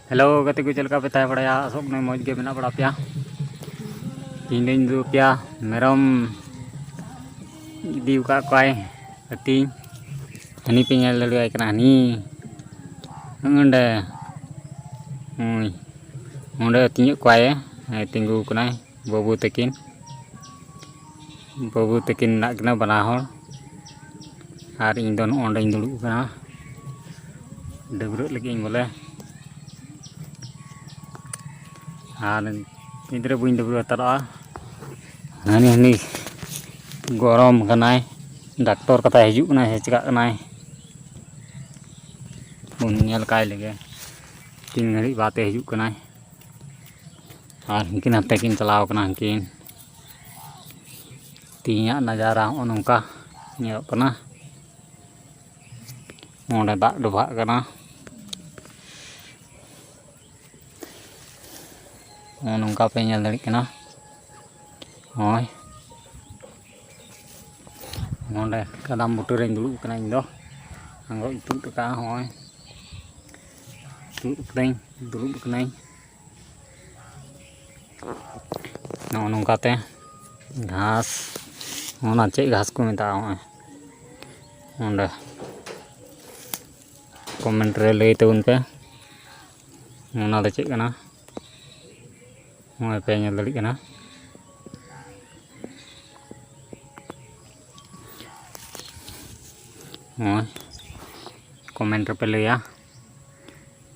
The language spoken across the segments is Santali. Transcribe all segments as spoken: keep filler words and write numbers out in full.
ᱦᱮᱞᱳ ᱜᱟᱛᱮ ᱠᱚ, ᱪᱮᱫ ᱞᱮᱠᱟ ᱯᱮ ᱛᱟᱦᱮᱸ ᱵᱟᱲᱟᱭᱟ? ᱟᱥᱚᱜ ᱠᱟᱹᱱᱟᱹᱧ ᱢᱚᱡᱽ ᱜᱮ ᱢᱮᱱᱟᱜ ᱵᱟᱲᱟ ᱯᱮᱭᱟ᱾ ᱛᱮᱦᱮᱧ ᱫᱚᱧ ᱩᱫᱩᱜ ᱟᱯᱮᱭᱟ ᱢᱮᱨᱚᱢ ᱤᱫᱤ ᱟᱠᱟᱫ ᱠᱚᱣᱟᱭ ᱟᱹᱛᱤᱧ᱾ ᱦᱟᱹᱱᱤ ᱯᱮ ᱧᱮᱞ ᱫᱟᱲᱮᱭᱟᱭ ᱠᱟᱱᱟ, ᱦᱟᱹᱱᱤ ᱚᱸᱰᱮ, ᱦᱳᱭ, ᱚᱸᱰᱮ ᱟᱹᱛᱤᱧᱮᱫ ᱠᱚᱣᱟᱭ, ᱦᱮᱸ, ᱛᱤᱸᱜᱩ ᱟᱠᱟᱱᱟᱭ ᱵᱟᱹᱵᱩ ᱛᱟᱹᱠᱤᱱ᱾ ᱵᱟᱹᱵᱩ ᱛᱟᱹᱠᱤᱱ ᱢᱮᱱᱟᱜ ᱠᱤᱱᱟ ᱵᱟᱱᱟ ᱦᱚᱲ, ᱟᱨ ᱤᱧ ᱫᱚ ᱱᱚᱜᱼᱚ ᱱᱚᱸᱰᱮᱧ ᱫᱩᱲᱩᱵ ᱟᱠᱟᱱᱟ, ᱰᱟᱹᱵᱽᱨᱟᱹᱜ ᱞᱟᱹᱜᱤᱫ ᱤᱧ ᱵᱚᱞᱮ᱾ ᱟᱨ ᱜᱤᱫᱽᱨᱟᱹ ᱵᱟᱹᱧ ᱰᱟᱹᱵᱽᱨᱟᱹ ᱦᱟᱛᱟᱲᱚᱜᱼᱟ᱾ ᱦᱟᱹᱱᱤ ᱦᱟᱹᱱᱤ ᱜᱚᱨᱚᱢ ᱠᱟᱱᱟᱭ, ᱰᱟᱠᱛᱚᱨ ᱠᱟᱛᱷᱟᱭ ᱦᱤᱡᱩᱜ ᱠᱟᱱᱟᱭ ᱥᱮ ᱪᱤᱠᱟᱜ ᱠᱟᱱᱟᱭ, ᱵᱚᱱ ᱧᱮᱞ ᱠᱟᱭ ᱞᱮᱜᱮ ᱛᱤᱱ ᱜᱷᱟᱹᱲᱤᱡ ᱵᱟᱫᱮ ᱦᱤᱡᱩᱜ ᱠᱟᱱᱟᱭ᱾ ᱟᱨ ᱩᱱᱠᱤᱱ ᱦᱟᱱᱛᱮ ᱠᱤᱱ ᱪᱟᱞᱟᱣ ᱠᱟᱱᱟ, ᱩᱱᱠᱤᱱ ᱛᱮᱦᱮᱧᱟᱜ ᱱᱟᱡᱟᱨᱟ ᱦᱚᱸᱜᱼᱚ ᱱᱚᱝᱠᱟ ᱧᱮᱞᱚᱜ ᱠᱟᱱᱟ᱾ ᱱᱚᱸᱰᱮ ᱫᱟᱜ ᱰᱚᱵᱷᱟᱜ ᱠᱟᱱᱟ᱾ ᱱᱚᱜᱼᱚ ᱱᱚᱝᱠᱟ ᱯᱮ ᱧᱮᱞ ᱫᱟᱲᱮᱭᱟᱜ ᱠᱟᱱᱟ᱾ ᱱᱚᱜᱼᱚᱭ ᱱᱚᱸᱰᱮ ᱠᱟᱫᱟᱢ ᱵᱩᱴᱟᱹ ᱨᱮᱧ ᱫᱩᱲᱩᱵ ᱟᱠᱟᱱᱟ ᱤᱧ ᱫᱚ᱾ ᱟᱸᱜᱚᱪ ᱤᱧ ᱛᱩᱫ ᱟᱠᱟᱫᱼᱟ, ᱱᱚᱜᱼᱚᱭ ᱛᱩᱫ ᱟᱠᱟᱫᱟᱹᱧ, ᱫᱩᱲᱩᱵ ᱟᱠᱟᱱᱟᱹᱧ᱾ ᱱᱚᱜᱼᱚ ᱱᱚᱝᱠᱟᱛᱮ ᱜᱷᱟᱥ, ᱚᱱᱟ ᱪᱮᱫ ᱜᱷᱟᱥ ᱠᱚ ᱢᱮᱛᱟᱜᱼᱟ? ᱱᱚᱜᱼᱚᱭ ᱚᱸᱰᱮ ᱠᱚᱢᱮᱱᱴ ᱨᱮ ᱞᱟᱹᱭ ᱛᱟᱵᱚᱱ ᱯᱮ, ᱚᱱᱟ ᱫᱚ ᱪᱮᱫ ᱠᱟᱱᱟ? ᱱᱚᱜᱼᱚᱭ ᱯᱮ ᱧᱮᱞ ᱫᱟᱲᱮᱭᱟᱜ ᱠᱟᱱᱟ, ᱱᱚᱜᱼᱚᱭ ᱠᱚᱢᱮᱱᱴ ᱨᱮᱯᱮ ᱞᱟᱹᱭᱟ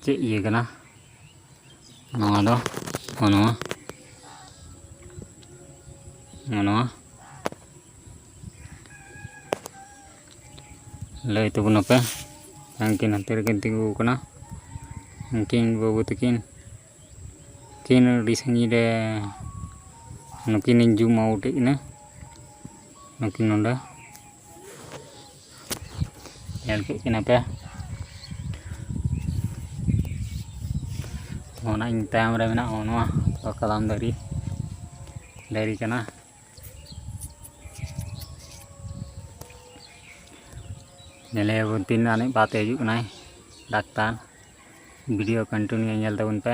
ᱪᱮᱫ ᱤᱭᱟᱹ ᱠᱟᱱᱟ ᱱᱚᱣᱟ ᱫᱚ, ᱱᱚᱜᱼᱚ ᱱᱚᱣᱟ, ᱱᱚᱜᱼᱚ ᱱᱚᱣᱟ ᱞᱟᱹᱭ ᱛᱟᱵᱚᱱᱟᱯᱮ᱾ ᱩᱱᱠᱤᱱ ᱦᱟᱱᱛᱮ ᱨᱮᱠᱤᱱ ᱛᱤᱸᱜᱩ ᱟᱠᱟᱱᱟ, ᱩᱱᱠᱤᱱ ᱵᱟᱹᱵᱩ ᱛᱟᱹᱠᱤᱱ᱾ ᱩᱱᱠᱤᱱ ᱟᱹᱰᱤ ᱥᱟᱺᱜᱤᱧ ᱨᱮ, ᱱᱩᱠᱤᱱᱤᱧ ᱡᱩᱢ ᱟᱣᱩᱴ ᱮᱫ ᱠᱤᱱᱟ, ᱱᱩᱠᱤᱱ ᱱᱚᱰᱮ ᱧᱮᱞ ᱠᱮᱫ ᱠᱤᱱᱟ ᱯᱮ᱾ ᱚᱱᱟ ᱤᱧ ᱛᱟᱭᱚᱢ ᱨᱮ ᱢᱮᱱᱟᱜᱼᱟ ᱱᱚᱣᱟ ᱠᱟᱫᱟᱢ ᱫᱟᱨᱮ, ᱫᱟᱨᱮ ᱠᱟᱱᱟ᱾ ᱧᱮᱞᱮᱭᱟᱵᱚᱱ ᱛᱤᱱ ᱟᱹᱱᱤᱡ ᱵᱟᱫᱮ ᱦᱤᱡᱩᱜ ᱠᱟᱱᱟᱭ ᱰᱟᱠᱛᱟᱨ᱾ ᱵᱷᱤᱰᱤᱭᱳ ᱠᱚᱱᱴᱤᱱᱤᱭᱩ ᱧᱮᱞ ᱛᱟᱵᱚᱱ ᱯᱮ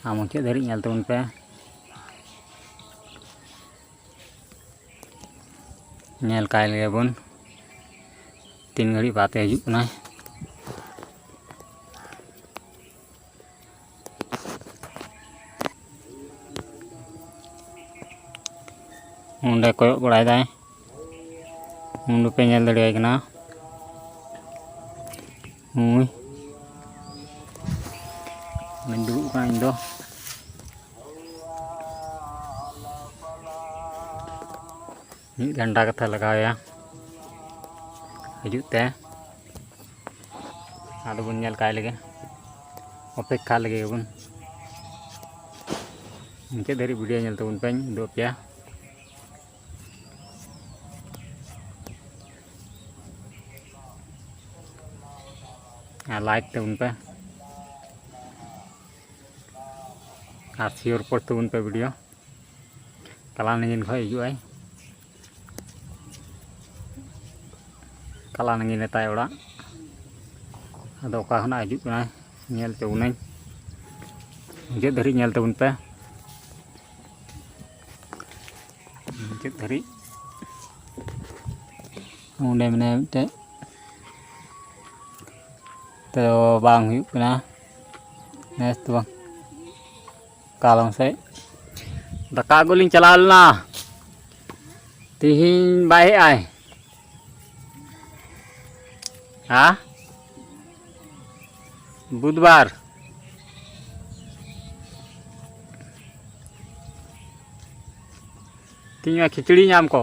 ᱟᱨ ᱢᱩᱪᱟᱹᱫ ᱫᱷᱟᱹᱨᱤᱡ ᱧᱮᱞ ᱛᱟᱵᱚᱱ ᱯᱮ᱾ ᱧᱮᱞ ᱠᱟᱭ ᱞᱮᱜᱮ ᱵᱚᱱ ᱛᱤᱱ ᱜᱷᱟᱹᱲᱤᱡ ᱵᱟᱫᱮ ᱦᱤᱡᱩᱜ ᱠᱟᱱᱟᱭ᱾ ᱚᱸᱰᱮ ᱠᱚᱭᱚᱜ ᱵᱟᱲᱟᱭ ᱫᱟᱭ, ᱩᱱ ᱫᱚᱯᱮ ᱧᱮᱞ ᱫᱟᱲᱮᱭᱟᱭ ᱠᱟᱱᱟ᱾ ᱦᱳᱭ, ᱚᱸᱰᱮᱧ ᱫᱩᱲᱩᱵ ᱠᱟᱱᱟ ᱤᱧ ᱫᱚ᱾ ᱢᱤᱫ ᱜᱷᱚᱱᱴᱟ ᱠᱟᱛᱮ ᱞᱟᱜᱟᱣ ᱮᱭᱟ ᱦᱤᱡᱩᱜ ᱛᱮ᱾ ᱟᱫᱚ ᱵᱚᱱ ᱧᱮᱞ ᱠᱟᱭ ᱞᱮᱜᱮ, ᱚᱯᱮᱠᱠᱷᱟ ᱞᱮᱜᱮ ᱵᱚᱱ᱾ ᱢᱩᱪᱟᱹᱫ ᱫᱷᱟᱹᱨᱤᱡ ᱵᱷᱤᱰᱤᱭᱳ ᱧᱮᱞ ᱛᱟᱵᱚᱱ ᱯᱮ, ᱤᱧ ᱩᱫᱩᱜ ᱟᱯᱮᱭᱟ᱾ ᱟᱨ ᱞᱟᱭᱤᱠ ᱛᱟᱵᱚᱱ ᱯᱮ ᱟᱨ ᱥᱮᱭᱟᱨ ᱯᱳᱥᱴ ᱛᱟᱵᱚᱱ ᱯᱮ ᱵᱷᱤᱰᱤᱭᱳ᱾ ᱛᱟᱞᱟ ᱱᱟᱹᱜᱤᱱ ᱠᱷᱚᱱ ᱦᱤᱡᱩᱜ ᱟᱭ, ᱛᱟᱞᱟ ᱱᱟᱹᱜᱤᱱ ᱨᱮ ᱛᱟᱭ ᱚᱲᱟᱜ᱾ ᱟᱫᱚ ᱚᱠᱟ ᱠᱷᱚᱱᱟᱜ ᱦᱤᱡᱩᱜ ᱠᱟᱱᱟᱭ ᱧᱮᱞ ᱦᱚᱪᱚ ᱵᱚᱱᱟᱹᱧ, ᱢᱩᱪᱟᱹᱫ ᱫᱷᱟᱹᱨᱤᱡ ᱧᱮᱞ ᱛᱟᱵᱚᱱ ᱯᱮ᱾ ᱢᱩᱪᱟᱹᱫ ᱫᱷᱟᱹᱨᱤᱡ ᱚᱸᱰᱮ ᱢᱮᱱᱟᱭᱟ ᱢᱤᱫᱴᱮᱡ᱾ ᱛᱚ, ᱵᱟᱝ ᱦᱩᱭᱩᱜ ᱠᱟᱱᱟ ᱱᱮᱥ ᱫᱚ, ᱠᱟᱞᱚᱢ ᱥᱮᱫ᱾ ᱫᱟᱠᱟ ᱟᱹᱜᱩ ᱞᱤᱧ ᱪᱟᱞᱟᱣ ᱞᱮᱱᱟ, ᱛᱤᱦᱤᱧ ᱵᱟᱭ ᱦᱮᱡ ᱟᱭ᱾ ᱦᱮᱸ, ᱵᱩᱫᱷᱵᱟᱨ᱾ ᱛᱤᱦᱤᱧ ᱢᱟ ᱠᱷᱤᱪᱲᱤ ᱧᱟᱢ ᱠᱚ᱾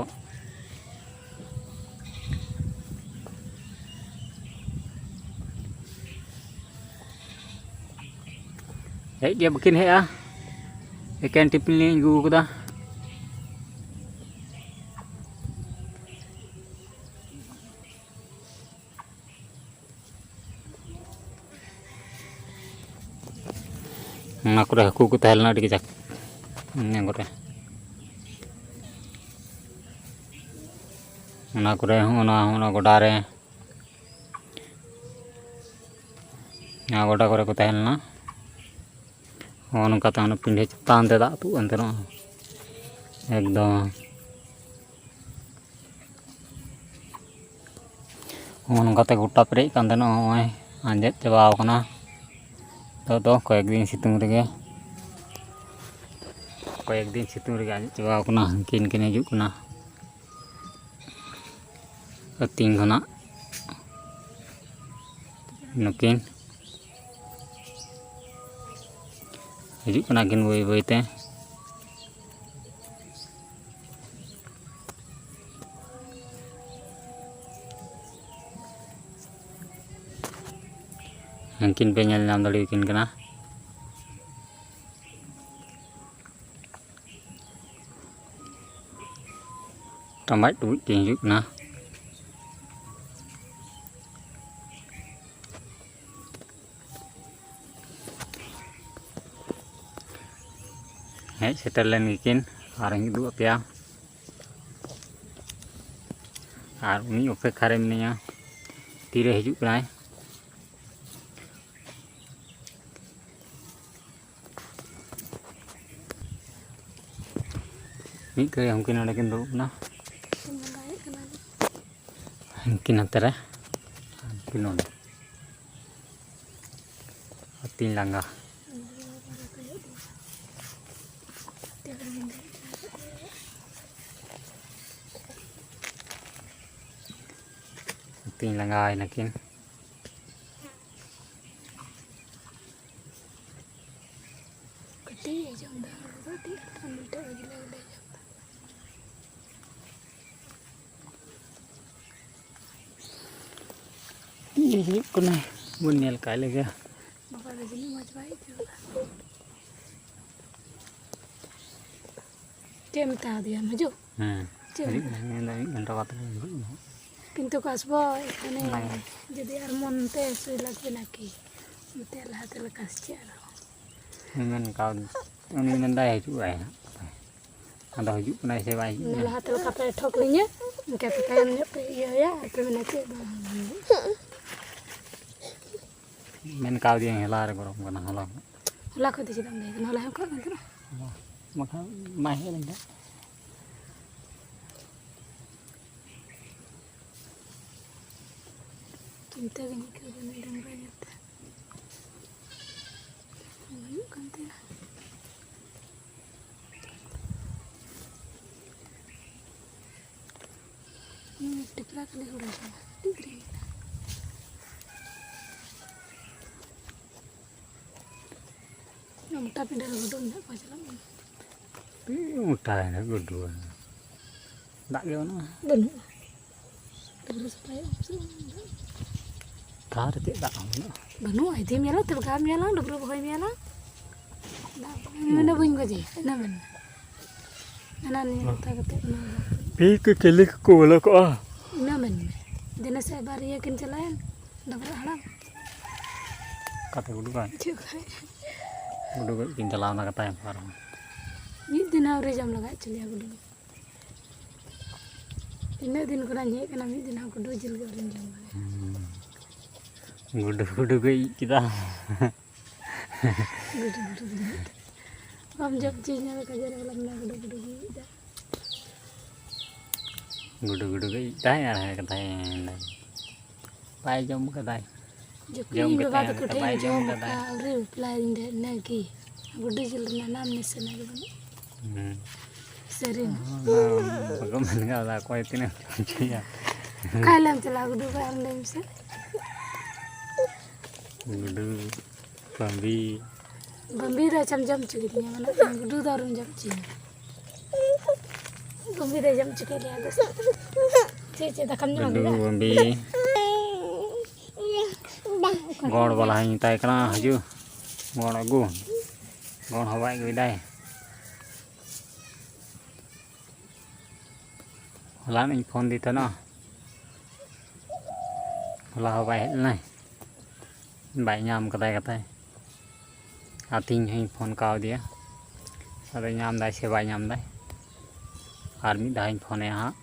ᱦᱮᱡ ᱜᱮ ᱵᱟᱹᱠᱤᱱ ᱦᱮᱡᱼᱟ, ᱮᱠᱮᱱ ᱴᱤᱯᱤᱱ ᱞᱤᱧ ᱟᱹᱜᱩ ᱠᱟᱫᱟ᱾ ᱚᱱᱟ ᱠᱚᱨᱮ ᱦᱟᱹᱠᱩ ᱠᱚ ᱛᱟᱦᱮᱸ ᱞᱮᱱᱟ ᱟᱹᱰᱤ ᱠᱟᱡᱟᱠ᱾ ᱚᱱᱟ ᱠᱚᱨᱮ, ᱚᱱᱟ ᱠᱚᱨᱮ ᱦᱚᱸ, ᱚᱱᱟ, ᱚᱱᱟ ᱜᱚᱰᱟ ᱨᱮ᱾ ᱜᱚᱰᱟ ᱠᱚᱨᱮ ᱠᱚ ᱛᱟᱦᱮᱸ ᱞᱮᱱᱟ᱾ ᱱᱚᱜᱼᱚ ᱱᱚᱝᱠᱟᱛᱮ ᱚᱱᱟ ᱯᱤᱸᱰᱷᱟᱹ ᱪᱮᱛᱟᱱ ᱛᱮ ᱫᱟᱜ ᱟᱹᱛᱩᱜ ᱠᱟᱱ ᱛᱟᱦᱮᱱᱟ ᱮᱠᱫᱚᱢ᱾ ᱱᱚᱜᱼᱚ ᱱᱚᱝᱠᱟᱛᱮ ᱜᱚᱴᱟ ᱯᱮᱨᱮᱡ ᱠᱟᱱ ᱛᱟᱦᱮᱱᱟ᱾ ᱱᱚᱜᱼᱚᱭ ᱟᱸᱡᱮᱫ ᱪᱟᱵᱟᱣ ᱠᱟᱱᱟ᱾ ᱱᱤᱛᱚᱜ ᱫᱚ ᱠᱚᱭᱮᱠ ᱫᱤᱱ ᱥᱤᱛᱩᱝ ᱨᱮᱜᱮ, ᱠᱚᱭᱮᱠ ᱫᱤᱱ ᱥᱤᱛᱩᱝ ᱨᱮᱜᱮ ᱟᱸᱡᱮᱫ ᱪᱟᱵᱟᱣ ᱠᱟᱱᱟ᱾ ᱩᱱᱠᱤᱱ ᱠᱤᱱ ᱦᱤᱡᱩᱜ ᱠᱟᱱᱟ ᱟᱹᱛᱤᱧ ᱠᱷᱚᱱᱟᱜ᱾ ᱱᱩᱠᱤᱱ ᱦᱤᱡᱩᱜ ᱠᱟᱱᱟ ᱠᱤᱱ ᱵᱟᱹᱭ ᱵᱟᱹᱭ ᱛᱮ᱾ ᱦᱟᱹᱱᱠᱤᱱ ᱯᱮ ᱧᱮᱞ ᱧᱟᱢ ᱫᱟᱲᱮᱭᱟᱠᱤᱱ ᱠᱟᱱᱟ᱾ ᱴᱟᱢᱟᱡ ᱴᱩᱵᱩᱡ ᱠᱤᱱ ᱦᱤᱡᱩᱜ ᱠᱟᱱᱟ᱾ ᱦᱮᱡ ᱥᱮᱴᱮᱨ ᱞᱮᱱ ᱜᱮᱠᱤᱱ, ᱟᱨᱤᱧ ᱩᱫᱩᱜ ᱟᱯᱮᱭᱟ᱾ ᱟᱨ ᱩᱱᱤ ᱚᱯᱮᱠᱠᱷᱟ ᱨᱮ ᱢᱤᱱᱟᱹᱧᱟ, ᱛᱤᱨᱮ ᱦᱤᱡᱩᱜ ᱠᱟᱱᱟᱭ᱾ ᱢᱤᱫ ᱜᱷᱟᱹᱲᱤ ᱩᱱᱠᱤᱱ ᱱᱚᱰᱮ ᱠᱤᱱ ᱫᱩᱲᱩᱵ ᱮᱱᱟ᱾ ᱦᱟᱹᱱᱠᱤᱱ ᱦᱟᱱᱛᱮ ᱨᱮ, ᱦᱟᱹᱱᱠᱤᱱ ᱱᱚᱰᱮ᱾ ᱟᱹᱛᱤᱧ ᱞᱟᱸᱜᱟ᱾ ᱟᱹᱛᱤᱧ ᱞᱟᱸᱜᱟᱭᱮᱱᱟ ᱠᱤᱱ᱾ ᱠᱟᱹᱴᱤᱡ ᱮ ᱡᱚᱢ ᱮᱫᱟ, ᱦᱚᱲ ᱫᱚ ᱟᱹᱰᱤ ᱟᱸᱴ ᱢᱤᱫᱴᱮᱡ ᱜᱮᱞᱮ ᱜᱮᱞᱮ ᱡᱚᱢ ᱮᱫᱟ᱾ ᱛᱤᱨᱮ ᱦᱤᱡᱩᱜ ᱠᱟᱱᱟᱭ, ᱵᱚᱱ ᱧᱮᱞ ᱠᱟᱭ ᱞᱮᱜᱮ᱾ ᱵᱟᱵᱟ ᱫᱚ ᱡᱟᱹᱱᱤᱡ ᱢᱚᱡᱽ ᱵᱟᱭ ᱟᱹᱭᱠᱟᱹᱣ ᱮᱫᱟ᱾ ᱪᱮᱫ ᱮᱢ ᱢᱮᱛᱟ ᱫᱮᱭᱟ, ᱦᱤᱡᱩᱜ? ᱦᱮᱸ, ᱪᱮᱫ ᱮᱢ ᱦᱤᱡᱩᱜ ᱢᱮᱛᱟ ᱠᱟᱱᱟ, ᱢᱮᱱᱫᱟ ᱢᱤᱫ ᱜᱷᱚᱱᱴᱟ ᱵᱟᱫᱽ ᱨᱮ ᱦᱤᱡᱩᱜ ᱢᱮ᱾ ᱠᱤᱱᱛᱩ ᱠᱟᱥᱵᱚ, ᱮᱠᱷᱟᱱᱮ ᱚᱱᱟᱜᱮ᱾ ᱡᱩᱫᱤ ᱟᱨ ᱢᱚᱱ ᱛᱮ ᱥᱩᱭ ᱞᱟᱜᱟᱣ ᱵᱮᱱᱟ ᱠᱤ? ᱚᱱᱛᱮ ᱞᱟᱦᱟᱛᱮ ᱞᱮᱠᱟ ᱥᱮ ᱪᱮᱫ ᱟᱨᱦᱚᱸ? ᱩᱱᱤ ᱢᱮᱱ ᱠᱟᱣ-, ᱩᱱᱤ ᱢᱮᱱᱫᱟᱭ ᱦᱤᱡᱩᱜ ᱟᱭ ᱦᱟᱸᱜ᱾ ᱟᱫᱚ ᱦᱤᱡᱩᱜ ᱠᱟᱱᱟᱭ ᱥᱮ ᱵᱟᱭ ᱦᱤᱡᱩᱜ ᱩᱱᱤ ᱠᱟᱱᱟ? ᱞᱟᱦᱟᱛᱮ ᱞᱮᱠᱟ ᱯᱮ ᱴᱷᱚᱠ ᱞᱤᱧᱟᱹ, ᱤᱱᱠᱟᱹ ᱛᱮ ᱛᱟᱭᱚᱢ ᱧᱚᱜ ᱯᱮ ᱤᱭᱟᱹᱭᱟ, ᱟᱨ ᱯᱮ ᱢᱮᱱᱟ ᱪᱮᱫ ᱵᱟᱝ ᱦᱩᱭᱩᱜ᱾ ᱢᱮᱱ ᱠᱟᱣᱫᱤᱭᱟᱹᱧ ᱦᱚᱞᱟ ᱨᱮ ᱜᱚᱨᱚᱢ ᱠᱟᱱᱟ, ᱦᱚᱞᱟ ᱠᱷᱚᱱ᱾ ᱦᱚᱞᱟ ᱠᱷᱚᱱ ᱫᱚ ᱪᱮᱫᱟᱜ ᱮᱢ ᱞᱟᱹᱭ ᱠᱟᱱᱟ? ᱦᱚᱞᱟ ᱦᱚᱸ ᱚᱱᱠᱟ ᱠᱟᱱ ᱛᱟᱦᱮᱱᱟ᱾ ᱵᱟᱠᱷᱟᱱ ᱵᱟᱭ ᱦᱮᱡ ᱞᱮᱱ ᱛᱟᱦᱮᱸᱫ᱾ ᱪᱤᱱᱛᱟᱹ ᱜᱤᱧ ᱟᱹᱭᱠᱟᱹᱣ ᱮᱫᱟ ᱱᱩᱭ ᱰᱟᱝᱨᱟ ᱧᱮᱞᱛᱮ᱾ ᱵᱟᱝ ᱦᱩᱭᱩᱜ ᱠᱟᱱ ᱛᱟᱭᱟ᱾ ᱦᱩᱸ, ᱴᱤᱯᱨᱟ ᱠᱷᱟᱹᱞᱤ ᱦᱩᱲᱩ ᱡᱚᱢᱟ᱾ ᱟᱹᱰᱤ ᱜᱤᱫᱽᱨᱟᱹ ᱢᱮᱱᱟᱜᱼᱟ᱾ ᱚᱱᱟ ᱢᱚᱴᱟ ᱯᱤᱸᱰᱟᱹ ᱨᱮ ᱜᱩᱰᱩ ᱢᱮᱱᱟᱜ ᱠᱚᱣᱟ, ᱪᱟᱞᱟᱜ ᱢᱮ᱾ ᱢᱚᱴᱟ ᱯᱤᱸᱰᱟᱹ ᱜᱩᱰᱩ᱾ ᱫᱟᱜ ᱜᱮ ᱵᱟᱹᱱᱩᱜᱼᱟ᱾ ᱵᱟᱹᱱᱩᱜᱼᱟ᱾ ᱰᱟᱹᱵᱽᱨᱟᱹ ᱥᱟᱯᱷᱟᱭᱟ ᱩᱱ ᱥᱚᱢᱚᱭ ᱫᱟᱜ᱾ ᱛᱟᱨ ᱪᱮᱫ ᱫᱟᱜ ᱦᱚᱸ ᱵᱟᱹᱱᱩᱜᱼᱟ᱾ ᱵᱟᱹᱱᱩᱜᱼᱟ, ᱤᱫᱤ ᱢᱮᱞᱟ, ᱛᱚᱵᱮ ᱜᱟᱱ ᱢᱮᱞᱟ, ᱰᱟᱹᱵᱽᱨᱟᱹ ᱵᱚᱦᱚᱭ ᱢᱮᱞᱟ᱾ ᱫᱟᱜ ᱢᱟᱱᱮ ᱵᱟᱹᱧ ᱜᱚᱡᱮᱭᱟ, ᱤᱱᱟᱹ ᱢᱮᱱ ᱢᱮ᱾ ᱦᱟᱱᱟ ᱱᱤᱭᱟᱹ ᱠᱟᱛᱷᱟ ᱠᱟᱛᱮ ᱚᱱᱟ ᱫᱚ᱾ ᱯᱤ ᱠᱚ ᱠᱮᱞᱮ ᱠᱚᱠᱚ ᱵᱚᱞᱚ ᱠᱚᱜᱼᱟ᱾ ᱤᱱᱟᱹ ᱢᱮᱱ ᱢᱮ᱾ ᱫᱮᱱᱟ ᱥᱮ ᱟᱵᱟᱨ ᱤᱭᱟᱹ ᱠᱤᱱ ᱪᱟᱞᱟᱣᱮᱱ, ᱰᱟᱹᱵᱽᱨᱟᱹ ᱦᱟᱲᱟᱢ᱾ ᱠᱟᱛᱮ ᱜᱩᱰᱩ ᱜᱚᱡ᱾ ᱪᱮᱫ ᱠᱷᱟᱡ? ᱜᱩᱰᱩ ᱜᱚᱡ ᱠᱤᱱ ᱪᱟᱞᱟᱣ ᱮᱱᱟ ᱠᱟᱛᱷᱟ ᱮᱢ ᱯᱟᱨᱚᱢ᱾ ᱢᱤᱫ ᱫᱤᱱ ᱦᱚᱸ ᱟᱹᱣᱨᱤ ᱡᱚᱢ ᱞᱟᱜᱟ ᱦᱚᱪᱚ ᱞᱮᱭᱟ ᱜᱩᱰᱩ᱾ ᱤᱱᱟᱹᱜ ᱫᱤᱱ ᱠᱷᱚᱱᱟᱜ ᱤᱧ ᱦᱮᱡ ᱠᱟᱱᱟ, ᱢᱤᱫ ᱫᱤᱱ ᱦᱚᱸ ᱜᱩᱰᱩ ᱡᱤᱞ ᱜᱮ ᱟᱹᱣᱨᱤᱧ ᱡᱚᱢ ᱞᱟᱜᱟᱭᱟ᱾ ᱦᱩᱸ᱾ ᱜᱩᱰᱩ, ᱜᱩᱰᱩ ᱜᱮ ᱤᱡ ᱠᱮᱫᱟ᱾ ᱜᱩᱰᱩ, ᱜᱩᱰᱩ ᱜᱮ ᱤᱡ ᱠᱮᱫᱟ᱾ ᱵᱟᱢ ᱡᱚᱢ ᱦᱚᱪᱚᱧᱟ, ᱠᱟᱡᱮᱨ ᱵᱟᱞᱟ ᱢᱮᱱᱟᱭ, ᱜᱩᱰᱩ, ᱜᱩᱰᱩ ᱜᱮ ᱤᱡ ᱫᱟ᱾ ᱜᱩᱰᱩ, ᱜᱩᱰᱩ ᱜᱮ ᱤᱡ ᱫᱟᱭ ᱟᱨ ᱦᱟᱸᱜ ᱠᱟᱛᱷᱟᱭ ᱢᱮᱱᱫᱟ᱾ ᱵᱟᱭ ᱡᱚᱢ ᱠᱟᱫᱟᱭ᱾ ᱡᱚᱠᱷᱚᱱ ᱡᱚᱢ ᱤᱧ ᱵᱟᱵᱟ ᱠᱟᱛᱮ ᱛᱟᱠᱚ ᱦᱟᱸᱜ ᱴᱷᱮᱱ ᱵᱟᱭ ᱤᱧ ᱡᱚᱢ ᱡᱚᱢ ᱠᱟᱫᱟ᱾ ᱟᱠᱟᱫ, ᱟᱹᱣᱨᱤ ᱵᱟᱯᱞᱟᱭᱤᱧ ᱫᱮ, ᱤᱱᱟᱹᱜᱮ᱾ ᱜᱩᱰᱩ ᱡᱤᱞ ᱨᱮᱱᱟᱜ ᱱᱟᱢ ᱱᱤᱥᱟᱹᱱᱟ ᱜᱮ ᱵᱟᱹᱱᱩᱜ᱾ ᱦᱩᱸ᱾ ᱥᱟᱹᱨᱤ᱾ ᱚᱱᱟ ᱵᱟᱠᱚ ᱢᱮᱱ ᱠᱟᱫᱟ, ᱚᱠᱚᱭ ᱛᱤᱱᱟᱹᱜ ᱦᱚᱪᱚᱭᱟ᱾ ᱚᱠᱟ ᱦᱤᱞᱳᱜ ᱮᱢ ᱪᱟᱞᱟᱜᱼᱟ ᱜᱩᱰᱩ ᱜᱚᱡ? ᱟᱢ ᱞᱟᱹᱭ ᱢᱮᱥᱮ᱾ ᱜᱩᱰᱩ, ᱵᱟᱹᱢᱵᱤ᱾ ᱵᱟᱹᱢᱵᱤ ᱫᱚ ᱟᱪᱪᱷᱟᱢ ᱡᱚᱢ ᱦᱚᱪᱚ ᱠᱤᱫᱤᱧᱟ, ᱢᱟᱱᱮ ᱜᱩᱰᱩ ᱫᱚ ᱟᱞᱚᱢ ᱡᱚᱢ ᱦᱚᱪᱚᱧᱟ᱾ ᱵᱟᱹᱢᱵᱤ ᱫᱚᱭ ᱡᱚᱢ ᱦᱚᱪᱚ ᱠᱮᱫ ᱞᱮᱭᱟ ᱟᱫᱚ᱾ ᱪᱮᱫ, ᱪᱮᱫ ᱫᱟᱠᱟᱢ ᱡᱚᱢᱟ ᱜᱩᱰᱩ, ᱜᱩᱰᱩ? ᱵᱟᱹᱢᱵᱤ᱾ ᱜᱚᱲ ᱵᱟᱞᱟᱧ ᱢᱮᱛᱟᱭ ᱠᱟᱱᱟ, ᱦᱤᱡᱩᱜ, ᱜᱚᱲ ᱟᱹᱜᱩ᱾ ᱜᱚᱲ ᱦᱚᱸ ᱵᱟᱭ ᱟᱹᱜᱩᱭᱮᱫᱟᱭ᱾ ᱦᱚᱞᱟᱱᱚᱜ ᱤᱧ ᱯᱷᱳᱱ ᱟᱫᱮ ᱛᱟᱦᱮᱱᱟ, ᱦᱚᱞᱟ ᱦᱚᱸ ᱵᱟᱭ ᱦᱮᱡ ᱞᱮᱱᱟᱭ, ᱵᱟᱭ ᱧᱟᱢ ᱠᱟᱫᱟᱭ ᱠᱟᱛᱷᱟᱭ᱾ ᱟᱨ ᱛᱤᱦᱤᱧ ᱦᱚᱸᱧ ᱯᱷᱳᱱ ᱠᱟᱣᱫᱮᱭᱟ, ᱟᱫᱚ ᱧᱟᱢ ᱫᱟᱭ ᱥᱮ ᱵᱟᱭ ᱧᱟᱢ ᱫᱟᱭ᱾ ᱟᱨ ᱢᱤᱫ ᱫᱷᱟᱣ ᱤᱧ ᱯᱷᱳᱱ ᱟᱭᱟ ᱦᱟᱸᱜ᱾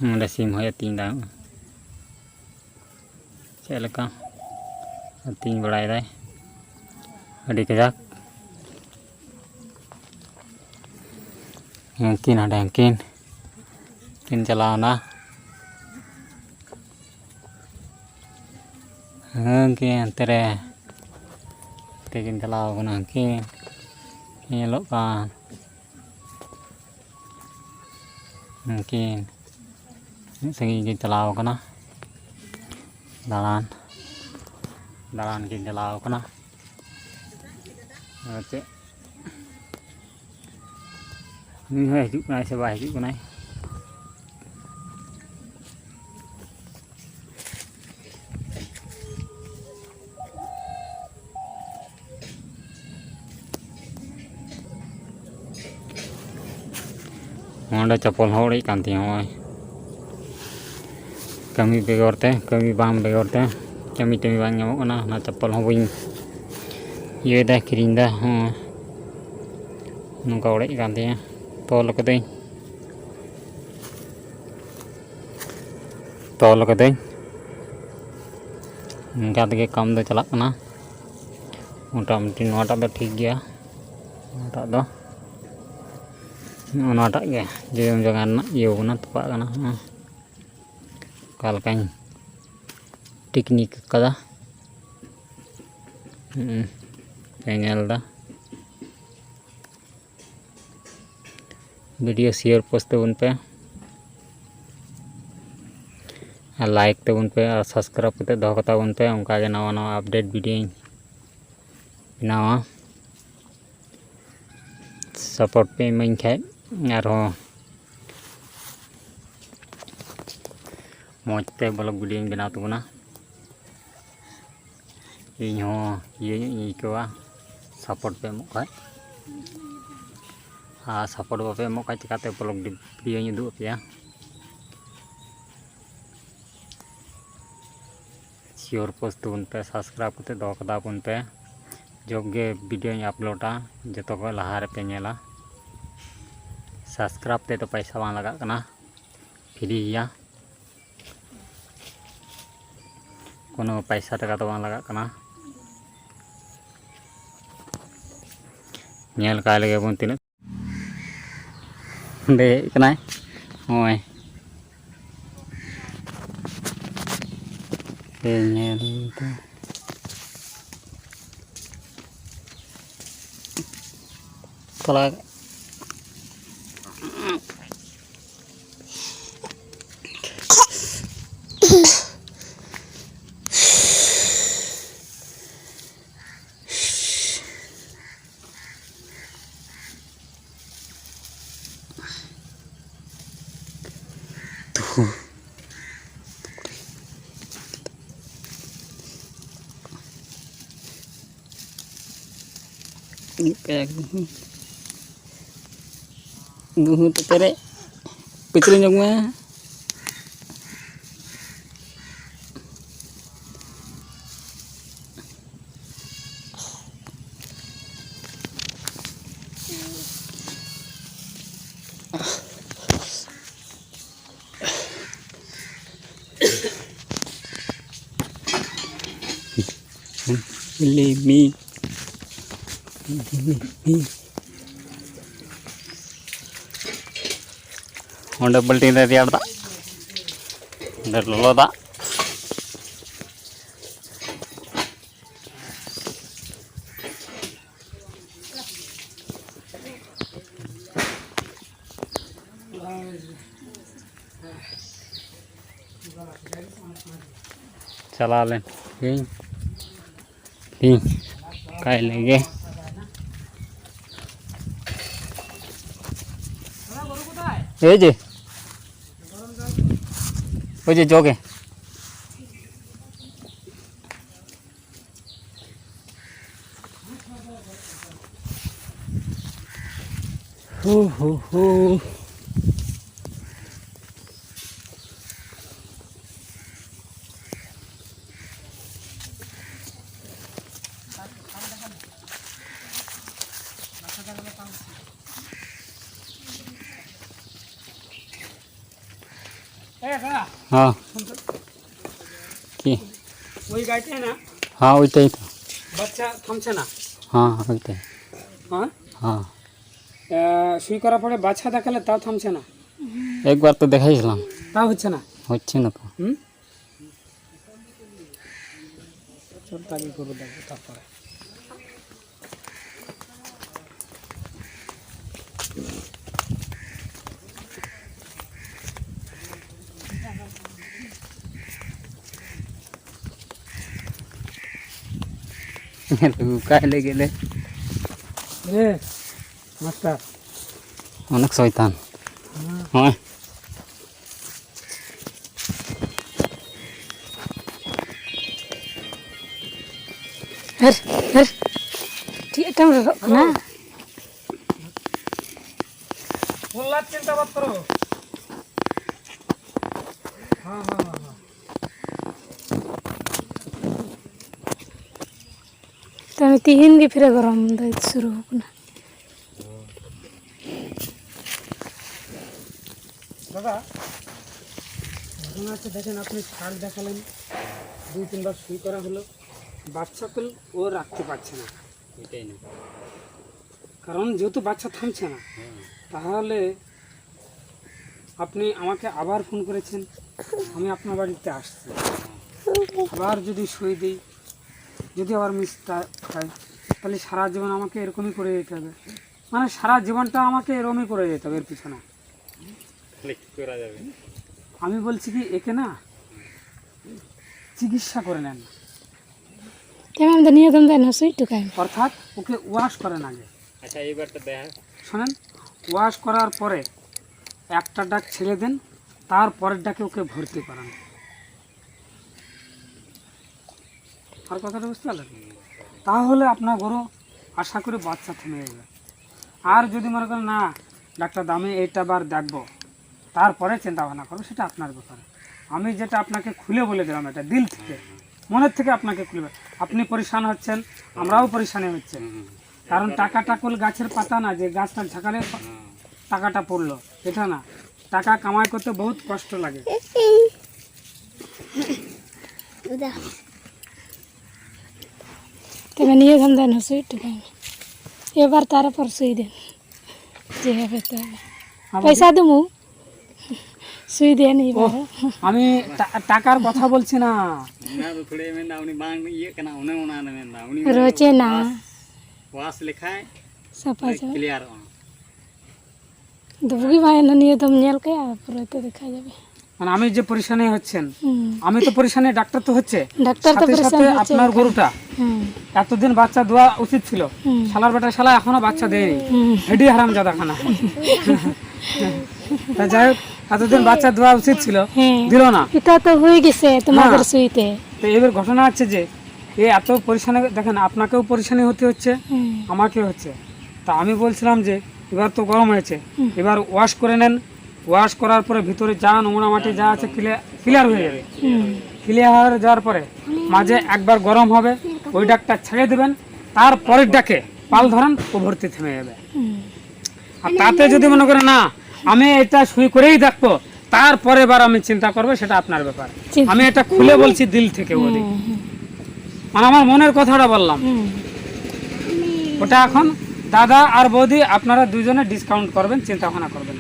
ᱱᱚᱰᱮ ᱥᱤᱢ ᱦᱚᱸᱭ ᱟᱹᱛᱤᱧ ᱫᱟ᱾ ᱪᱮᱫ ᱞᱮᱠᱟ ᱟᱹᱛᱤᱧ ᱵᱟᱲᱟᱭᱮᱫᱟᱭ ᱟᱹᱰᱤ ᱠᱟᱡᱟᱠ᱾ ᱦᱟᱹᱱᱠᱤᱱ ᱦᱟᱸᱰᱮ ᱦᱟᱹᱱᱠᱤᱱ ᱠᱤᱱ ᱪᱟᱞᱟᱣᱱᱟ᱾ ᱦᱟᱹᱱᱠᱤᱱ ᱦᱟᱱᱛᱮ ᱨᱮ ᱛᱮᱠᱤᱱ ᱪᱟᱞᱟᱣ ᱠᱟᱱᱟ᱾ ᱦᱟᱹᱱᱠᱤᱱ ᱧᱮᱞᱚᱜ ᱠᱟᱱ ᱩᱱᱠᱤᱱ ᱢᱤᱫ ᱥᱟᱺᱜᱤᱧ ᱠᱤᱱ ᱪᱟᱞᱟᱣ ᱠᱟᱱᱟ ᱫᱟᱬᱟᱱ, ᱫᱟᱬᱟᱱ ᱠᱤᱱ ᱪᱟᱞᱟᱣ ᱠᱟᱱᱟ᱾ ᱟᱨ ᱪᱮᱫ, ᱱᱩᱭ ᱦᱚᱸ ᱦᱤᱡᱩᱜ ᱠᱟᱱᱟᱭ ᱥᱮ ᱵᱟᱭ ᱦᱤᱡᱩᱜ ᱠᱟᱱᱟᱭ? ᱱᱚᱰᱮ ᱪᱟᱯᱚᱞ ᱦᱚᱸ ᱚᱲᱮᱡ ᱠᱟᱱ ᱛᱤᱧᱟᱹ᱾ ᱱᱚᱜᱼᱚᱭ ᱠᱟᱹᱢᱤ ᱵᱮᱜᱚᱨ ᱛᱮ, ᱠᱟᱹᱢᱤ ᱵᱟᱝ ᱵᱮᱜᱚᱨ ᱛᱮ, ᱠᱟᱹᱢᱤ ᱴᱟᱹᱢᱤ ᱵᱟᱝ ᱧᱟᱢᱚᱜ ᱠᱟᱱᱟ᱾ ᱚᱱᱟ ᱪᱟᱯᱚᱞ ᱦᱚᱸ ᱵᱟᱹᱧ ᱤᱭᱟᱹᱭᱮᱫᱟ, ᱠᱤᱨᱤᱧ ᱮᱫᱟ᱾ ᱦᱚᱸ, ᱱᱚᱝᱠᱟ ᱚᱲᱮᱡ ᱠᱟᱱ ᱛᱤᱧᱟᱹ᱾ ᱛᱚᱞ ᱠᱟᱹᱫᱟᱹᱧ, ᱛᱚᱞ ᱠᱟᱹᱫᱟᱹᱧ᱾ ᱱᱚᱝᱠᱟ ᱛᱮᱜᱮ ᱠᱟᱢ ᱫᱚ ᱪᱟᱞᱟᱜ ᱠᱟᱱᱟ ᱢᱚᱴᱟᱢᱩᱴᱤ᱾ ᱱᱚᱣᱟᱴᱟᱜ ᱫᱚ ᱴᱷᱤᱠ ᱜᱮᱭᱟ, ᱱᱚᱣᱟᱴᱟᱜ ᱫᱚ, ᱱᱚᱜᱼᱚ ᱱᱚᱣᱟᱴᱟᱜ ᱜᱮ ᱡᱚᱡᱚᱢ ᱡᱟᱸᱜᱟ ᱨᱮᱱᱟᱜ ᱤᱭᱟᱹ ᱠᱟᱱᱟ, ᱛᱚᱯᱟᱜ ᱠᱟᱱᱟ᱾ ᱦᱚᱸ, ᱚᱠᱟ ᱞᱮᱠᱟᱧ ᱴᱮᱠᱱᱤᱠ ᱠᱟᱫᱟ, ᱦᱩᱸ, ᱯᱮ ᱧᱮᱞ ᱮᱫᱟ᱾ ᱵᱷᱤᱰᱤᱭᱳ ᱥᱮᱭᱟᱨ ᱯᱳᱥᱴ ᱛᱟᱵᱚᱱ ᱯᱮ, ᱟᱨ ᱞᱟᱭᱤᱠ ᱛᱟᱵᱚᱱ ᱯᱮ, ᱟᱨ ᱥᱟᱵᱥᱠᱨᱟᱭᱤᱵ ᱠᱟᱛᱮ ᱫᱚᱦᱚ ᱠᱟᱛᱟ ᱵᱚᱱ ᱯᱮ᱾ ᱚᱱᱠᱟᱜᱮ ᱱᱟᱣᱟ ᱱᱟᱣᱟ ᱟᱯᱰᱮᱴ ᱵᱷᱤᱰᱤᱭᱳᱧ ᱵᱮᱱᱟᱣᱟ᱾ ᱥᱟᱯᱳᱨᱴ ᱯᱮ ᱤᱢᱟᱹᱧ ᱠᱷᱟᱡ ᱟᱨᱦᱚᱸ ᱢᱚᱡᱽ ᱛᱮ ᱵᱞᱚᱜ ᱵᱷᱤᱰᱤᱭᱳᱧ ᱵᱮᱱᱟᱣ ᱛᱟᱵᱚᱱᱟ᱾ ᱤᱧ ᱦᱚᱸ ᱤᱭᱟᱹ ᱧᱚᱜ ᱤᱧ ᱟᱹᱭᱠᱟᱹᱣᱟ, ᱥᱟᱯᱳᱨᱴ ᱯᱮ ᱮᱢᱚᱜ ᱠᱷᱟᱡ᱾ ᱟᱨ ᱥᱟᱯᱳᱨᱴ ᱵᱟᱯᱮ ᱮᱢᱚᱜ ᱠᱷᱟᱡ, ᱪᱤᱠᱟᱹᱛᱮ ᱵᱞᱚᱜ ᱵᱷᱤᱰᱤᱭᱳᱧ ᱩᱫᱩᱜ ᱟᱯᱮᱭᱟ? ᱥᱮᱭᱟᱨ ᱯᱳᱥᱴ ᱛᱟᱵᱚᱱ ᱯᱮ, ᱥᱟᱵᱥᱠᱨᱟᱭᱤᱵ ᱠᱟᱛᱮ ᱫᱚᱦᱚ ᱠᱟᱛᱟ ᱵᱚᱱ ᱯᱮ᱾ ᱡᱚᱠᱷᱚᱱ ᱜᱮ ᱵᱷᱤᱰᱤᱭᱳᱧ ᱟᱯᱞᱳᱰᱟ, ᱡᱚᱛᱚ ᱠᱷᱚᱡ ᱞᱟᱦᱟ ᱨᱮᱯᱮ ᱧᱮᱞᱟ᱾ ᱥᱟᱵᱥᱠᱨᱟᱭᱤᱵ ᱛᱮᱫᱚ ᱯᱚᱭᱥᱟ ᱵᱟᱝ ᱞᱟᱜᱟᱜ ᱠᱟᱱᱟ, ᱯᱷᱨᱤ ᱜᱮᱭᱟ᱾ ᱠᱳᱱᱳ ᱯᱟᱭᱥᱟ ᱴᱟᱠᱟ ᱫᱚ ᱵᱟᱝ ᱞᱟᱜᱟᱜ ᱠᱟᱱᱟ᱾ ᱧᱮᱞ ᱠᱟᱭ ᱞᱮᱜᱮ ᱵᱚᱱ ᱛᱤᱱᱟᱹᱜ ᱚᱸᱰᱮ ᱦᱮᱡ ᱠᱟᱱᱟᱭ᱾ ᱱᱚᱜᱼᱚᱭ ᱯᱮ ᱧᱮᱞ ᱫᱟ᱾ ᱛᱟᱞᱟ ᱜᱩᱦᱩᱢ ᱛᱮ ᱯᱮᱨᱮᱡ ᱯᱤᱪᱨᱤ ᱧᱚᱜ ᱢᱮ᱾ ᱞᱤᱢᱤ᱾ ᱚᱸᱰᱮ ᱵᱟᱹᱞᱴᱤᱱ ᱨᱮ ᱨᱮᱭᱟᱲ ᱫᱟᱜ, ᱚᱸᱰᱮ ᱞᱚᱞᱚ ᱫᱟᱜ᱾ ᱪᱟᱞᱟᱣ ᱞᱮᱱ ᱤᱧ, ᱤᱧ ᱠᱟᱭ ᱞᱮᱜᱮ᱾ ᱮᱭ ᱡᱮ, ᱳᱭ ᱡᱮ ᱡᱚᱜᱮ᱾ ᱦᱩ, ᱦᱩ, ᱦᱩ᱾ ᱦᱚᱸ᱾ ᱪᱮᱫ? ওই গাইতে না? হ্যাঁ, ওইটাই তো। বাচ্চা থামছে না। হ্যাঁ, ওইটাই। হ্যাঁ। হ্যাঁ। আহ, সুই করার পরে বাচ্চা দেখালে তাও থামছে না। একবার তো দেখাইছিলাম। তাও হচ্ছে না। হচ্ছে না তো। হুম। চল, তাহলে করে দেখবো তারপরে। লুকাইলে গেলে। এ, মাস্টার। অনেক শয়তান। হ্যাঁ। হয়। ᱦᱟᱹᱨ, ᱦᱟᱹᱨ᱾ ᱪᱮᱫ ᱮᱴᱟᱜ ᱮᱢ ᱨᱚᱜᱚᱜ ᱠᱟᱱᱟ? ᱯᱨᱚᱦᱞᱟᱫ, ᱪᱤᱱᱛᱟ ᱢᱟᱛ ᱠᱚᱨᱚ᱾ ᱦᱮᱸ, ᱦᱮᱸ, ᱦᱮᱸ, ᱦᱮᱸ᱾ ᱛᱟᱦᱞᱮ ᱛᱤᱦᱤᱧ ᱜᱮ ᱯᱷᱤᱨᱮ ᱜᱚᱨᱚᱢ ᱫᱚ ᱥᱩᱨᱩ ᱟᱠᱟᱱᱟ᱾ দাদা, ঘটনা হচ্ছে, দেখেন, আপনি ছাড় দেখালেন, দুই তিনবার সই করা হলো, বাচ্চা তো ও রাখতে পারছে না। এটাই না। কারণ যেহেতু বাচ্চা থামছে না, হুম। তাহলে আপনি আমাকে আবার ফোন করেছেন, আমি আপনার বাড়িতে আসছি। আবার যদি সই দিই, যদি আবার মিস হয়, তাহলে সারা জীবন আমাকে এরকমই করে যেতে হবে। মানে, সারা জীবনটা আমাকে এরকমই করে যেতে হবে এর পিছনে। তাহলে কি করা যাবে? আমি বলছি কি, একে না চিকিৎসা করে নেন। কেন আমি তো নিয়ে তুমি দেন, সুই টুকাই। অর্থাৎ ওকে ওয়াশ করেন আগে। আচ্ছা, এইবার তো দেখা। শোনেন, ওয়াশ করার পরে একটা ডাক ছেড়ে দেন, তার পরের ডাকে ওকে ভর্তি করান। আর কথাটা বুঝতে পারলেন? তাহলে আপনার গরু আশা করি বাচ্চা থেমে যাবে। আর যদি মনে করেন, "না, ডাক্তার, আমি এইটা বার দেখবো, তারপরে চিন্তা ভাবনা করবো", সেটা আপনার ব্যাপারে। আমি যেটা আপনাকে খুলে বলে দিলাম, এটা দিল থেকে, মনের থেকে আপনাকে খুলে বলে-, আপনি পরেশান হচ্ছেন, আমরাও পরেশানি হচ্ছে। কারণ টাকাটা কুল গাছের পাতা না, যে গাছটা ঝাঁকালে টাকাটা পড়লো, এটা না। টাকা কামাই করতে বহুত কষ্ট লাগে। উদা। ᱛᱚᱵᱮ ᱱᱤᱭᱟᱹ ᱫᱷᱟᱢ ᱫᱚ ᱮᱱᱦᱚᱸ ᱥᱩᱭ ᱦᱚᱴᱚ ᱠᱟᱭ ᱢᱮ᱾ ᱮᱵᱟᱨ ᱛᱟᱨᱯᱚᱨ ᱥᱩᱭ ᱫᱮᱱ᱾ ᱡᱮ ᱦᱮ ᱵᱮᱛᱟᱨ᱾ ᱟᱵᱚ ᱯᱚᱭᱥᱟ ᱫᱩᱢᱩ᱾ ᱥᱩᱭ ᱫᱮᱱ ᱳᱦ, ᱮᱵᱟᱨ᱾ ᱟᱢᱤ ᱴᱟ-, ᱴᱟᱠᱟᱨ ᱠᱚᱛᱷᱟ ᱵᱚᱞᱪᱷᱤ ᱱᱟ᱾ ᱚᱱᱟ ᱫᱚ ᱛᱷᱚᱲᱮ ᱢᱮᱱᱫᱟ, ᱩᱱᱤ ᱵᱟᱝ ᱤᱭᱟᱹᱜ ᱠᱟᱱᱟ, ᱚᱱᱮ ᱚᱱᱟ ᱨᱮ ᱢᱮᱱᱫᱟ᱾ ᱩᱱᱤ ᱨᱚᱪᱮᱱᱟ᱾ ᱣᱟᱥ, ᱣᱟᱥ ᱞᱮᱠᱷᱟᱡ ᱥᱟᱯᱷᱟ ᱪᱟᱵᱟ᱾ ᱠᱞᱤᱭᱟᱨᱚᱜᱼᱟ᱾ ᱫᱚ ᱵᱩᱜᱤ ᱵᱟᱝ ᱮᱱᱟ, ᱱᱤᱭᱟᱹ ᱫᱚᱢ ᱧᱮᱞ ᱠᱮᱜᱼᱟ, ᱯᱚᱨᱮ ᱛᱮ ᱫᱮᱠᱷᱟ ᱡᱟᱵᱮ᱾ মানে আমি যে পরেশানি হচ্ছেন, হুম। আমি তো পরেশানি, ডাক্তার তো হচ্ছে, ডাক্তার তো সাথে পরেশান সাথে হচ্ছে। আপনার গরুটা হুম। এতদিন বাচ্চা দেওয়া উচিত ছিল, হুম। শালার বেটা শালা এখনো বাচ্চা দেয়নি, হুম। হেডি হারাম জাদা খানা। তা যাই হোক, এতদিন বাচ্চা দেওয়া উচিত ছিল, হ্যাঁ। দিল না। এটা তো হয়ে গেছে তোমাদের হ্যাঁ। সুইতে। তো এবার ঘটনা হচ্ছে যে, এ এত পরেশানি, দেখেন, আপনাকেও পরেশানি হতে হচ্ছে, হুম। আমাকেও হচ্ছে। তা আমি বলছিলাম যে এবার তো গরম হয়েছে, হুম। এবার ওয়াশ করে নেন। ওয়াশ করার পরে ভিতরে যা নোংরা মাটি যা আছে ক্লিয়ার, ক্লিয়ার হয়ে যাবে। হুম। ক্লিয়ার হয়ে যাওয়ার পরে মাঝে একবার গরম হবে, ওই ডাকটা ছেড়ে দেবেন, তারপরের ডাকে পাল ধরেন, ও ভর্তি থেমে যাবে। হুম। আর তাতে যদি মনে করে, "না, আমি এটা সুই করেই দেখবো, তারপরে এবার আমি চিন্তা করবো, সেটা আপনার ব্যাপার।" চিন্তা আমি এটা খুলে বলছি দিল থেকে, বৌদি। হুম, হুম। মানে আমার মনের কথাটা বললাম। হুম। ওটা এখন দাদা আর বৌদি আপনারা দুজনে ডিসকাউন্ট করবেন, চিন্তা ভাবনা করবেন।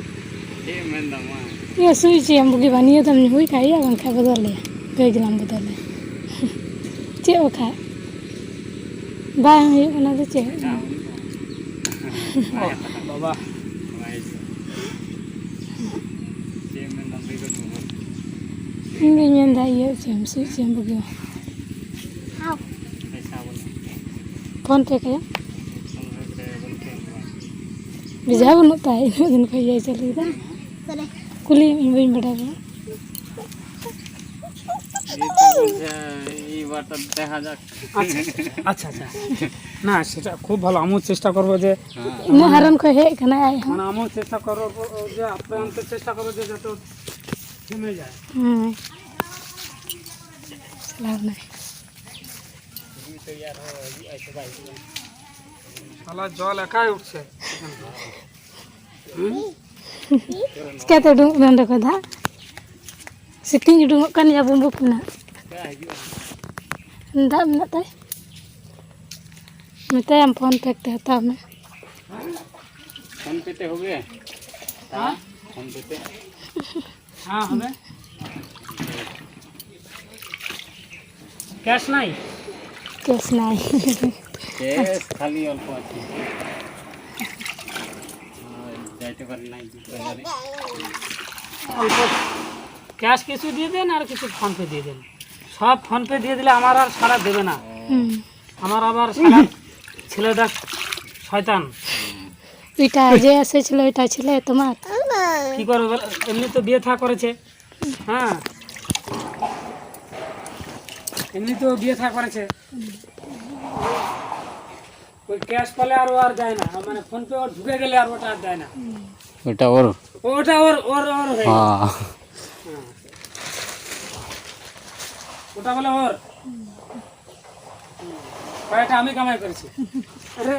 ᱪᱮᱫ ᱮᱢ ᱢᱮᱱᱫᱟ ᱢᱟ? ᱤᱭᱟᱹ ᱥᱩᱭ ᱪᱮᱫ ᱮᱢ ᱵᱩᱜᱤ ᱵᱟᱹᱱᱤᱭᱟᱹ ᱫᱚᱢ ᱦᱩᱭ ᱠᱷᱟᱡ ᱤᱭᱟᱹ ᱵᱟᱝᱠᱷᱟᱡ ᱵᱚᱫᱚᱞ ᱞᱮᱭᱟ᱾ ᱜᱟᱹᱭ ᱜᱮᱞᱟᱝ ᱵᱚᱫᱚᱞ ᱞᱮᱭᱟ᱾ ᱪᱮᱫ ᱵᱟᱠᱷᱟᱡ? ᱵᱟᱝ ᱦᱩᱭᱩᱜ ᱠᱟᱱᱟ ᱫᱚ ᱪᱮᱫ? ᱵᱟᱵᱟ᱾ ᱤᱧ ᱫᱩᱧ ᱢᱮᱱᱫᱟ ᱤᱭᱟᱹ ᱪᱮᱫ ᱮᱢ ᱥᱩᱭ ᱪᱮᱫ ᱮᱢ ᱵᱩᱜᱤ ᱵᱟᱝ᱾ ᱯᱷᱳᱱ ᱯᱮ ᱠᱟᱭᱟ᱾ ᱵᱷᱮᱡᱟ ᱵᱟᱹᱱᱩᱜ ᱛᱟᱭ, ᱤᱱᱟᱹᱜ ᱫᱤᱱ ᱠᱷᱚᱱ ᱤᱭᱟᱹᱭ ᱪᱟᱹᱞᱩᱭᱮᱫᱟ᱾ ᱠᱩᱞᱤᱭᱮᱢ, ᱤᱧ ᱵᱟᱹᱧ ᱵᱟᱰᱟᱭ ᱵᱟᱲᱟ᱾ ᱟᱪᱪᱷᱟ, আচ্ছা, আচ্ছা। না, সেটা খুব ভালো, আমিও চেষ্টা করবো যে উনার হারান কই হেই কানা আই হ্যাঁ। মানে আমিও চেষ্টা করবো যে আপনার অন্তত চেষ্টা করবো যে যত থেমে যায়। হুম। লাভ নাই। শালা জল একাই উঠছে। ᱪᱤᱠᱟᱹᱛᱮ ᱩᱰᱩᱝᱚᱜ ᱠᱟᱱᱟ ᱚᱸᱰᱮ ᱠᱷᱚᱱ ᱫᱟᱜ? ᱥᱤᱛᱤᱧ ᱩᱰᱩᱝᱚᱜ ᱠᱟᱱ ᱜᱮᱭᱟ ᱵᱩᱢᱵᱩᱠ ᱠᱷᱚᱱᱟᱜ᱾ ᱫᱟᱜ ᱢᱮᱱᱟᱜ ᱛᱟᱭ᱾ ᱢᱮᱛᱟᱭᱟᱢ ᱯᱷᱳᱱ ᱯᱮ ᱛᱮ ᱦᱟᱛᱟᱣ ᱢᱮ᱾ ᱯᱷᱳᱱ ᱯᱮ ᱛᱮ ᱦᱳᱜᱮ? ᱦᱮᱸ? ᱯᱷᱳᱱ ᱯᱮ ᱛᱮ? ᱦᱮᱸ, ᱦᱳᱜᱮ᱾ ক্যাশ নাই? ক্যাশ নাই। ক্যাশ খালি অল্প আছে। আর যাইতে পারে নাই, বাজারে। অল্প ক্যাশ কিছু দিয়ে দেন আর কিছু ফোন পে দিয়ে দেন। সব ফোন পে দিয়ে দিলে আমার আর সারা দেবে না। হুম। আমার আবার সারা ছেলেটা শয়তান। ওইটা যে এসেছিল, ওইটা ছেলে তোমার? কি করবে বলো? এমনি তো বিয়ে থা করেছে। হ্যাঁ, এমনি তো বিয়ে থা করেছে। ওই ক্যাশ পেলে আর ও আর যায় না, মানে ফোন পে ওর ঢুকে গেলে আর ওটা আর যায় না। ওটা ওর। ওটা ওর, ওর, ওর হয়ে গেল। হ্যাঁ। হ্যাঁ। ওটা বলে ওর। কয়টা আমি কামাই করেছি। আরে,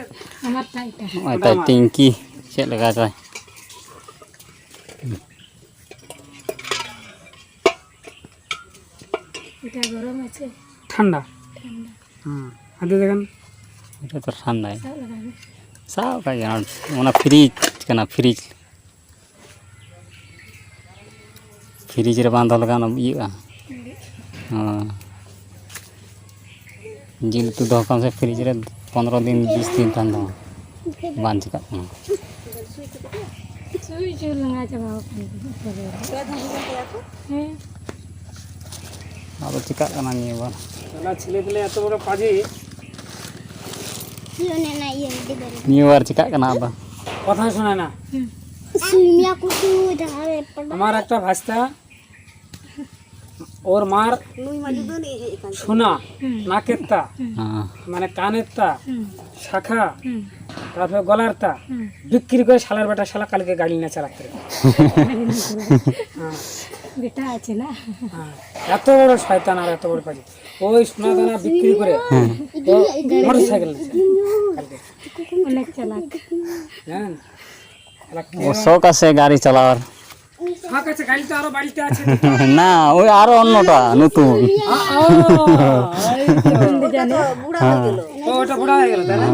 আমারটা এটা। ওটা আমার। টিঙ্কি, ᱪᱮᱫ ᱞᱮᱠᱟ ᱪᱚᱭ? এটা গরম আছে। ঠান্ডা। ঠান্ডা। হুম, হাতে দেখেন। এটা তো ঠান্ডাই। ᱥᱟᱵ ᱞᱟᱜᱟᱣ ᱢᱮ᱾ ᱥᱟᱵ ᱠᱟᱜ ᱜᱮᱭᱟ, ᱚᱱᱟ ᱯᱷᱨᱤᱡᱽ ᱠᱟᱱᱟ, ᱯᱷᱨᱤᱡᱽ᱾ ᱯᱷᱨᱤᱡᱽ ᱨᱮ ᱵᱟᱝ ᱫᱚᱦᱚ ᱞᱮᱠᱷᱟᱱ ᱤᱭᱟᱹᱜᱼᱟ᱾ ᱦᱳᱭ᱾ ᱡᱤᱞ ᱩᱛᱩ ᱫᱚᱦᱚ ᱠᱟᱜ ᱢᱮ ᱥᱮ ᱯᱷᱨᱤᱡᱽ ᱨᱮ, ᱯᱚᱱᱨᱚ ᱫᱤᱱ, ᱵᱤᱥ ᱫᱤᱱ ᱛᱟᱦᱮᱱ ᱛᱟᱢᱟ, ᱵᱟᱝ ᱪᱤᱠᱟᱹᱜ ᱛᱟᱢᱟ᱾ ᱥᱩᱭ ᱪᱩ ᱞᱟᱸᱜᱟ ᱪᱟᱵᱟᱣ ᱟᱠᱟᱱ ᱛᱤᱧᱟ ᱯᱩᱨᱟᱹ᱾ ᱦᱮᱸ᱾ ᱟᱫᱚ ᱪᱤᱠᱟᱹᱜ ᱠᱟᱱᱟ ᱱᱤᱭᱟᱹ ᱵᱟᱨ? ᱥᱟᱞᱟ ছেলে পেলে এত বড় পাজি। কি মানে না, ইয়ে, দিবে। ᱱᱤᱭᱟᱹ ᱵᱟᱨ ᱪᱤᱠᱟᱹᱜ ᱠᱟᱱᱟ ᱟᱫᱚ? কথা শোনায় না। হুম। সুইমিয়া কুসু ধারে পড়া। আমার একটা ভাস্তা, ওর মার সোনা, নাকেরটা, হুম। হ্যাঁ। মানে কানেরটা, হুম। শাখা, হুম। তারপরে গলারটা হুম। বিক্রি করে শালার বেটা শালা কালকে গাড়ি নিয়ে চালাতে। হ্যাঁ। বেটা আছে না? হ্যাঁ। এত বড় শয়তান আর এত বড় পাজি। ওই সোনা দানা বিক্রি করে ও মোটর সাইকেল নিয়েছে কালকে। অনেক চালাক। জানেন? শালা ও কেন? শখ আছে গাড়ি চালাওয়ার। শখ আছে, গাড়ি তো আরো বাড়িতে আছে। না, ওই আরো অন্যটা, নতুন। আ, ও, এই ওটা তো বুড়া হয়ে গেল। ও, ওটা বুড়া হয়ে গেল, তাই না?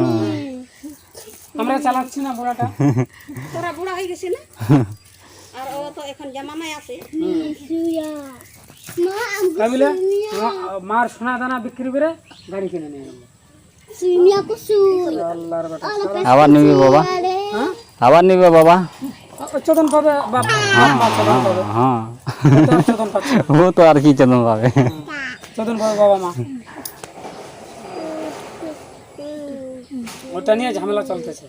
আমরা চালাচ্ছি না বুড়াটা। তোরা বুড়া হয়ে গেছিস না? আর ও তো এখন জামানায় আছে। কামিলা, মা-, মার সোনা দানা বিক্রি করে গাড়ি কিনে নিয়ে এলো। সুইমিয়া কুসু। আল্লাহর বেটা। আবার নিবি বাবা? হ্যাঁ? আবার নিবি বাবা? ও, চোদন পাবে বাপ, বাপ মা চোদন পাবে। হ্যাঁ। ও তো আর চোদন পাচ্ছে না। ও তো আর কি চোদন পাবে? চোদন পাবে বাবা মা। ওটা নিয়ে ঝামেলা চলতেছে।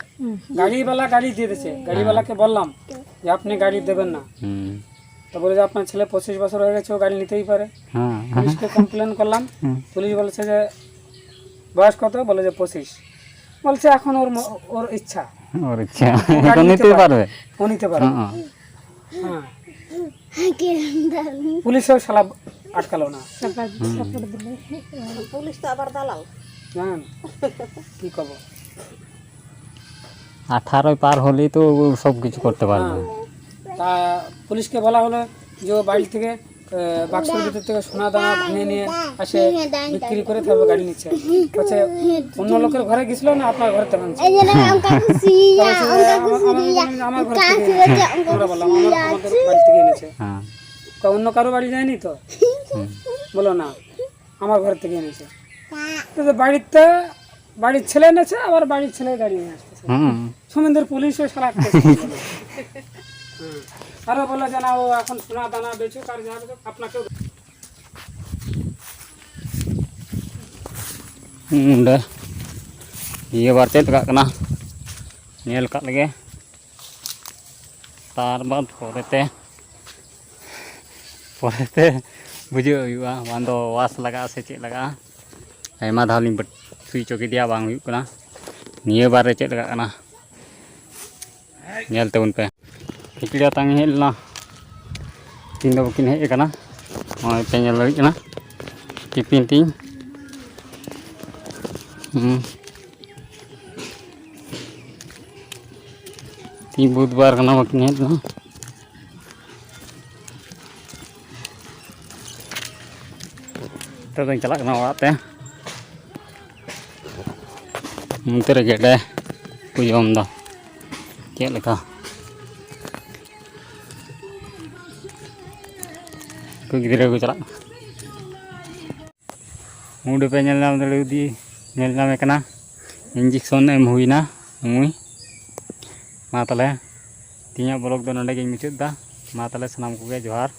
গাড়িওয়ালা গাড়ি দিয়ে দিছে। গাড়িওয়ালাকে বললাম যে, "আপনি গাড়ি দেবেন না।" হুম। তো বলে যে, "আপনার ছেলে পঁচিশ বছর হয়ে গেছে, ও গাড়ি নিতেই পারে।" হ্যাঁ। পুলিশকে কমপ্লেন করলাম। হুম। পুলিশ বলেছে যে, "বয়স কত?" বলে যে, "পঁচিশ।" বলছে, "এখন ওর ম-, ওর ইচ্ছা।" ওর ইচ্ছা। ও গাড়ি এখন নিতে নিতেই পারে। পারবে। ও নিতে পারে। হ্যাঁ। হ্যাঁ। পুলিশও শালা আটকালো না। পুলিশ তো আবার দালাল। জানেন? কি খবর? আঠারো পার হলেই তো ও সব কিছু করতে পারবে। হ্যাঁ। তা পুলিশকে বলা হলো যে ও বাড়ি থেকে, আহ, বাক্সের ভিতর থেকে সোনা দানা ভেঙে নিয়ে আসে, বিক্রি করে তারপর গাড়ি নিচ্ছে। হচ্ছে অন্য লোকের ঘরে গেছিল না আপনার ঘরে ভাঙছে? এই যে না, অঙ্কা খুশি, তা বলছে যে, অঙ্কা আমার, খুশি আমার, দিয়া। আমার ঘর কাজ থেকে হয়েছে, এনেছে। অঙ্কা আমরা বললাম, খুশি আমার, আমাদের আছে। বাড়ি থেকে এনেছে। হ্যাঁ। তা অন্য কারো বাড়ি যায়নি তো? হুম। বলো না, আমার ঘর থেকে এনেছে। তো যে বাড়িতে, বাড়ির ছেলে এনেছে, আবার বাড়ির ছেলে গাড়ি নিয়ে আসতেছে। হুম। সুমেন্দ্র পুলিশও শালা একটা হুম। আরো বলে যে, "না, ও এখন সোনা দানা বেচুক আর যা বেচুক, আপনাকেও।" ᱱᱚᱰᱮ ᱤᱭᱟᱹ ᱵᱟᱨ ᱪᱮᱫ ᱞᱮᱠᱟᱜ ᱠᱟᱱᱟ, ᱧᱮᱞ ᱠᱟᱜ ᱞᱮᱜᱮ᱾ ᱛᱟᱨ ᱵᱟᱫ ᱯᱚᱨᱮᱛᱮ, ᱯᱚᱨᱮᱛᱮ ᱵᱩᱡᱷᱟᱹᱣ ᱦᱩᱭᱩᱜᱼᱟ, ᱵᱟᱝ ᱫᱚ ᱣᱟᱥ ᱞᱟᱜᱟᱜᱼᱟ ᱥᱮ ᱪᱮᱫ ᱞᱟᱜᱟᱜᱼᱟ᱾ ᱟᱭᱢᱟ ᱫᱷᱟᱣ ᱞᱤᱧ ᱵᱟᱹᱴ-, ᱥᱩᱭ ᱦᱚᱪᱚ ᱠᱮᱫᱮᱭᱟ, ᱵᱟᱝ ᱦᱩᱭᱩᱜ ᱠᱟᱱᱟ᱾ ᱱᱤᱭᱟᱹ ᱵᱟᱨ ᱨᱮ ᱪᱮᱫ ᱞᱮᱠᱟᱜ ᱠᱟᱱᱟ, ᱧᱮᱞ ᱛᱟᱵᱚᱱ ᱯᱮ᱾ ᱠᱷᱤᱪᱲᱤ ᱟᱛᱟᱝ ᱤᱧ ᱦᱮᱡ ᱞᱮᱱᱟ, ᱛᱤᱦᱤᱧ ᱫᱚ ᱵᱟᱹᱠᱤᱱ ᱦᱮᱡ ᱟᱠᱟᱱᱟ᱾ ᱱᱚᱜᱼᱚᱭ ᱯᱮ ᱧᱮᱞ ᱫᱟᱲᱮᱭᱟᱜ ᱠᱟᱱᱟ ᱴᱤᱯᱤᱱ ᱛᱤᱧ᱾ ᱦᱩᱸ᱾ ᱛᱤᱦᱤᱧ ᱵᱩᱫᱷᱵᱟᱨ ᱠᱟᱱᱟ, ᱵᱟᱹᱠᱤᱱ ᱦᱮᱡ ᱞᱮᱱᱟ᱾ ᱱᱤᱛᱚᱜ ᱫᱚᱧ ᱪᱟᱞᱟᱜ ᱠᱟᱱᱟ ᱚᱲᱟᱜ ᱛᱮ᱾ ᱱᱚᱛᱮ ᱨᱮ ᱜᱮᱰᱮ ᱠᱚ ᱡᱚᱢ ᱮᱫᱟ᱾ ᱪᱮᱫ ᱞᱮᱠᱟ? ᱩᱱᱠᱩ ᱜᱤᱫᱽᱨᱟᱹ ᱠᱚ ᱪᱟᱞᱟᱜ ᱠᱟᱱᱟ᱾ ᱩᱱᱤ ᱯᱮ ᱧᱮᱞ ᱧᱟᱢ ᱫᱟᱲᱮᱭᱟᱫᱮ, ᱧᱮᱞ ᱧᱟᱢᱮ ᱠᱟᱱᱟ᱾ Injection ᱮᱢ ᱦᱩᱭᱱᱟ ᱱᱩᱭ᱾ ᱢᱟ ᱛᱟᱦᱚᱞᱮ, ᱛᱮᱦᱮᱧᱟᱜ vlog ᱫᱚ ᱱᱚᱰᱮ ᱜᱤᱧ ᱢᱩᱪᱟᱹᱫ ᱮᱫᱟ᱾ ᱢᱟ ᱛᱟᱦᱚᱞᱮ, ᱥᱟᱱᱟᱢ ᱠᱚᱜᱮ ᱡᱚᱦᱟᱨ᱾